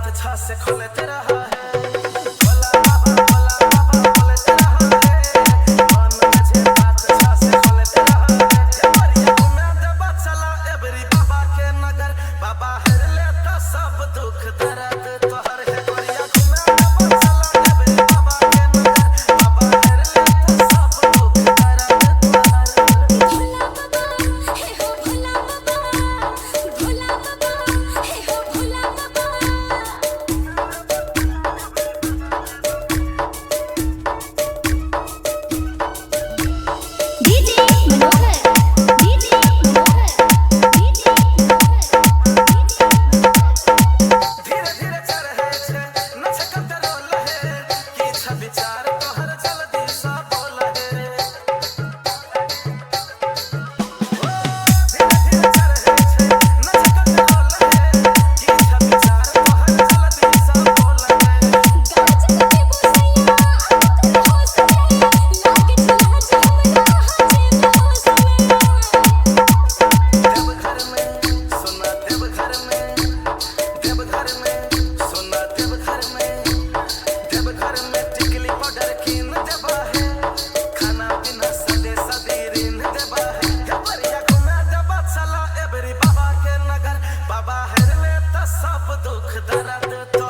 5 6 से खोलते रहा है। भोला बाबा भोला बाबा बोलते रहा है, मन में 6 5 6 से खोलते रहा है। गोरिया घुमा देबा चला एबरी बाबा के नगर, बाबा हर लेता सब दुख दर्द तोहर है। गोरिया घुमा देबा चला एबरी बाबा के नगर, बाबा हर लेता सब दुख दर्द तोहर। भोला बाबा हे हो भोला बाबा, भोला बाबा हे हो भोला बाबा। DJ Manohar, DJ Manohar, DJ Manohar, DJ Manohar. धीरे धीरे चढ़े छे नच कंट्रोल है, किछ विचार तोहर जल्दी सा बोल है। ओ धीरे धीरे चढ़े छे नच कंट्रोल है, किछ विचार तोहर जल्दी सा बोल है। गाज के बोसैया आकर होश में, लागे छलाज हमरा हाथे होश में। देवघर में सोना देवघर में, देवघर में सोना देवघर में, देवघर में टिकली पाउडर कीन देबा है, खाना पीना सदे सदे ऋण देबा है। गोरिया घुमा देबा चला एबरी बाबा के नगर, बाबा हर लेता सब दुख दर्द।